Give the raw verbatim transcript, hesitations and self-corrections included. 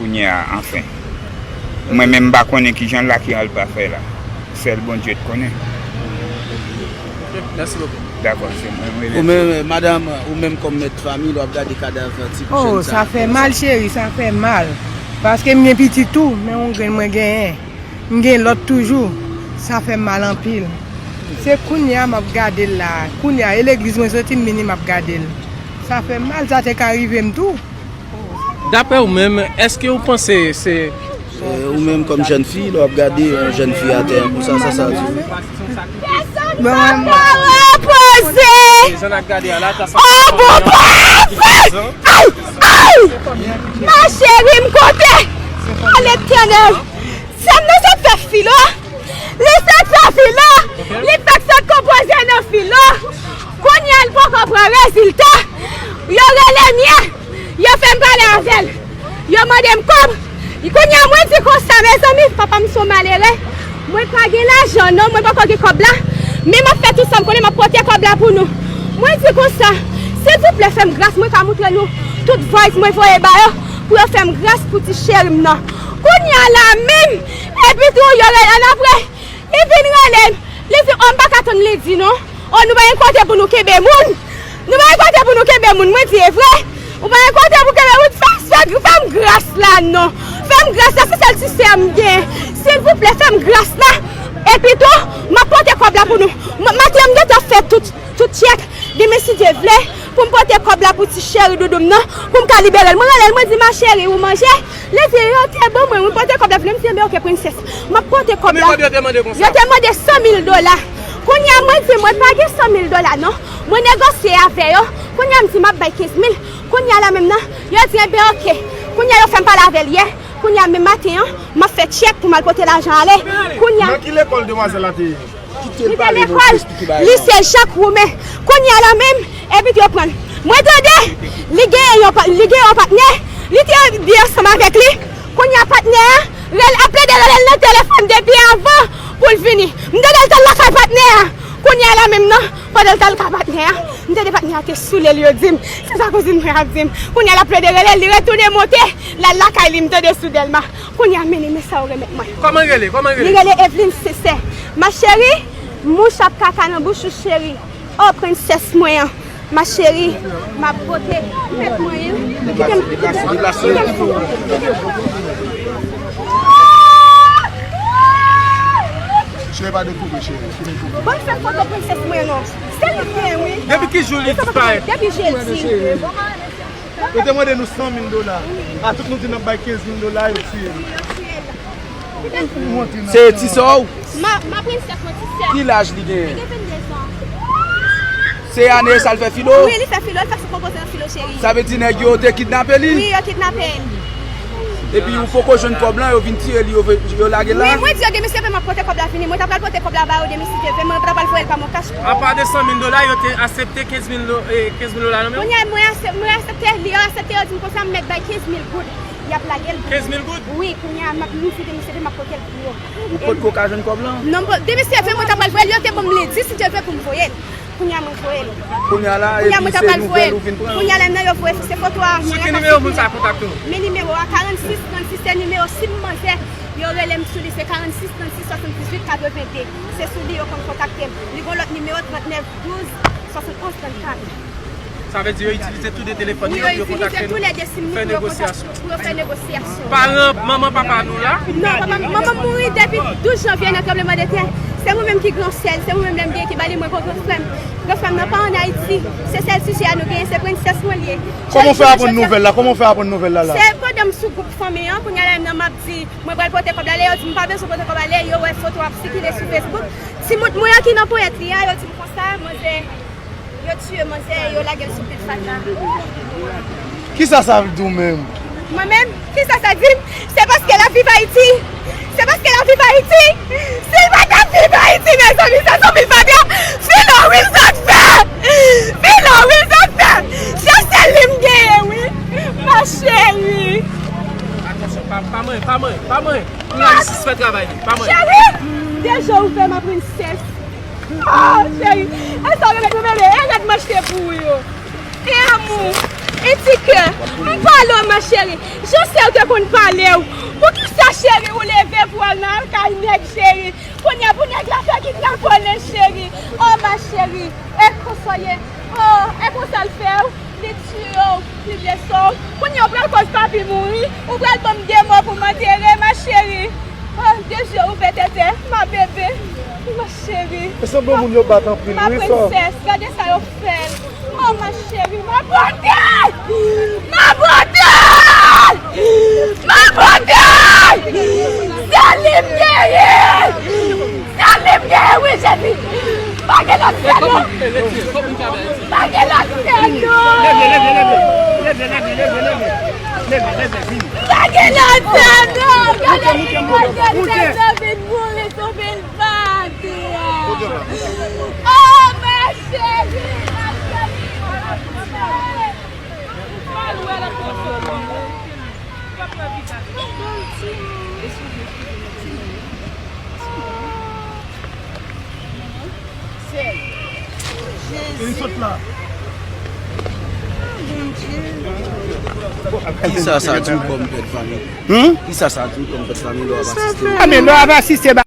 Kounye a, anfen. Mwen menm, m pa konnen kijan Lucky Alba fè la. Sèl Bondye k konnen. Ok, mèsi bokou. Dakò, se mwen, mwen Ou menm, madanm, ou menm kòm mèt fanmi, lè w ap gade kadav ti Oh, jèn sa fè konsa. Mal, cheri, sa fè mal. Paske m gen pitit tou, men yon grenn mwen genyen. M gen lòt toujou. Sa fè m mal anpil. Se kounye a m ap gade l la. Kounye a, e legliz mwen soti, m vini, m ap gade l. Sa fè m mal, sa te ka rive m tou. Daprè ou menm, èske ou panse se Eh, ou menm kòm jèn fi, lè w ap gade yon jèn fi atè konsa, sa sa di. Pèsonn pa ka repoze. Oh, bon, bon, ay, ay. Ma cheri, m kote. Oh, Letènèl. Sè m nan sot fè filo. Li sot fè filo. Li fèk sot konpoze nan filo. Kounye a, l poko pran rezilta. Yo rele m ye. Yo fè m pale avè l. Yo mande m kòb. Kounye a, mwen di konsa, mezanmi, papa m se yon malere. Mwen pa gen lajan non, mwen poko gen kòb la. Men m ap fè tout sa m konnen, m ap pote kòb la pou nou. Mwen di konsa, silvouplè, fè m gras, mwen ka moutre nou tout voice mwen voye ba yo, pou yo fè m gras pou ti cheri m nan. Kounye a la menm, epi tou, yo rele annapre. Li vin rele m. Li di, oh, m pa ka tann li di non. Oh, nou pa gen kote pou nou kenbe moun. Nou pa gen kote pou nou kenbe moun. Mwen di, e vre? Ou pa gen kote pou kenbe moun? Fè, fè, fè m gras la non. Fè m gras la, se sèl ti sè m gen. Silvouplè, fè m gras la. Epi tou, m ap pote kòb la pou nou. M- Maten an, m gentan fè tout, tout tchèk. Demen, si Dye vle, pou m pote kòb la pou ti cheri doudou m nan, pou m ka libere l. Mwen rele l, mwen di, ma cheri, ou manje? Li di, yo te ban mwen, mwen pote kòb la vini. M di, enben, ok, prensès. M ap pote kòb la. Konbyen kòb yo te mande konsa? Yo te mande san mil dola. Kounye a, mwen di, mwen pa gen san mil dola non. Mwen negosye avè yo. Kounye a, m di, m ap bay kenz mil. Kounye a la menm nan, yo di, enben, ok. Kounye a, yo fè m pale avè l yè. Kounye a, menm maten an, m ap fè tchèk pou m al pote lajan ale. Kounye a, Nan ki lekòl demwazèl la te ye? Li te lekòl lise Jak Woumen. Kounye a la menm, epi yo pran l. Mwen tande, li gen yon pa- li gen yon patnè, li te byen ansanm avèk li. Kounye a patnè a rele ap plede rele l nan telefòn depi avan pou l vini. M tande l t al lakay patnè a. Kounye a la menm nan, pandan l t al lakay patnè a, m tande patnè a te soule l, yo di m. Se sa kouzin mwen ap di m. Kounye a l ap plede rele l, li retounen monte, l al lakay li, m tande sou Dèlma. Kounye a, men li, men sa yo remèt mwen. Kòman l rele? Kòman l Li rele? Rele Eveline Sesè. Ma cheri, mouch ap kaka nan bouch ou cheri. Oh, prensès mwen an. Ma cheri, m ap pote mèt mwen an. Kite m, kite m, kite m sou. Cheri pa dekouvri, cheri. Ki dekouvri? Ban m fè foto prensès mwen non. Se li k gen, wi. Depi ki jou li disparèt? Depi jedi. Yo te mande nou san mil dola. A tout nou di n ap bay kenz mil dola, yo tiye nou. Se ti sè w? Ma, ma prensès, mwen ti sè. Ki laj li genyen? Li gen venndezan. Se ane sa l fè filo? Wi, li fè filo, li fè sou konpoze nan filo cheri. Sa vle di nèg yo te kidnape li? Wi, yo kidnape l. Epi ou poko jwenn kòb lan, yo vin tiye li, yo, ve- yo lage l la? Wi, mwen di yo demen se fè m ap pote kòb la vini. Mwen t ap pral pote kòb la ba yo demen si Dye vle, mwen t ap pral voye l pa mwen kach pou yo. Apa de san mil dola, yo te aksepte kenz mil do- eh, kenz mil dola nan men w? Kounye a, mwen aksep- mwen aksepte, li yo aksepte, yo di m konsa m mèt bay kenz mil goud. Y ap lage l. Kenz mil goud? Wi, kounye a, m ap- m di demen se fè m ap pote l pou yo. Ou potko ka jwenn kòb lan? Non, bon, demen si Dye vle, mwen t ap pral voye l, yo te ban m lendi si Dye vle pou m voye l. Kounye a mwen voye l. Kounye a la, Kounye a epi mwen t se ap pral nouvèl voye l. ou vin pran. Kounye a la nan yo voye se foto a. Sou ki nimewo moun sa kontakte w? Men nimewo a, karannsis trannsis, se nimewo sim manzè. Yo rele m sou li, se karannsis trannsis swasanndizwit katrevenndez. Se sou li yo konn kontakte m. Li gon lòt nimewo, trannèf douz swasannonz trannkat. Sa vle di yo itilize tou de telefòn yo pou yo kontakte nou, fè negosyasyon. Pou yo fè negosyasyon. Paran, manman, papa nou la? Non, papa, manman m mouri depi douz janvye nan tranblemanntè. Se mwen menm ki gran sè l, se mwen menm lè m gen ki ba li, mwen gon gran frè m. Gran frè m nan pa ann Ayiti. Se sèl sijè a nou genyen, se prensès mwen li ye. Kòman w fè aprann nouvèl la? Kòman w fè aprann nouvèl la la? Se pandan m sou gwoup fanmi an, kounye a la menm nan m ap di, mwen pral pote kòb la, lè yo di m pa bezwen pote kòb la, lè yo wè foto ap sikile sou Facebook. Timoun mwen an ki nan ponyèt li a, yo di m konsa, manzè, yo tiye manzè, yo lage l sou pil fatra. Kisa sa vle di w menm? Mwen menm, kisa sa di m? Se paske l ap viv Ayiti. Se paske l ap viv Ayiti. Si l pa t ap viv Ayiti, mezanmi, se sou pil fatra. Filo, wi, sa k fè. Filo, wi, sa k fè. Se sèl li m genyen, wi. Ma cheri. Atansyon, pa, pa manyen, pa manyen, pa manyen. Jounalisis fè travay li, pa manyen. Cheri, deja ouvè ma prensès. Oh, cheri, e sa w remèt mwen, bebe, e rad m achte pou ou yo. E amou, e Ti kè, m pale w, ma cheri. Jan sè w te konn pale w. Poukisa, cheri, ou leve pou w al nan kay nèg, cheri? Kounye a, pou nèg la fè kidnapè w, cheri. Oh, ma cheri, e konsa w ye. Oh, e konsa l fè w. Li tiye w, li blese w. Kounye a, ou pral koz papi mouri. Ou pral ban m de mò pou m antere, ma cheri. Oh, de je ouvè tètè, ma bebe, ma cheri. E sanble moun yo bat anpil, wi, sa. Ma prensès, gade sa yo fè l. Oh, ma chérie, ma beauté! Ma beauté! Ma beauté! Sè li m ye! Sè li m ye, wi, Jezi! Pa gen lòt sè, non! Pa gen lòt sè, non! Pa gen lòt sè, non! Gade, pa gen lòt sè, non! Vin boule sou vin. Pati a. Oh, ma chérie, ma chérie. Li sot la. Kisa sa di w kòm pè de fanmi? Hmm? Kisa sa di w kòm pè de fanmi lè w ap asiste? A, men lè w ap asiste,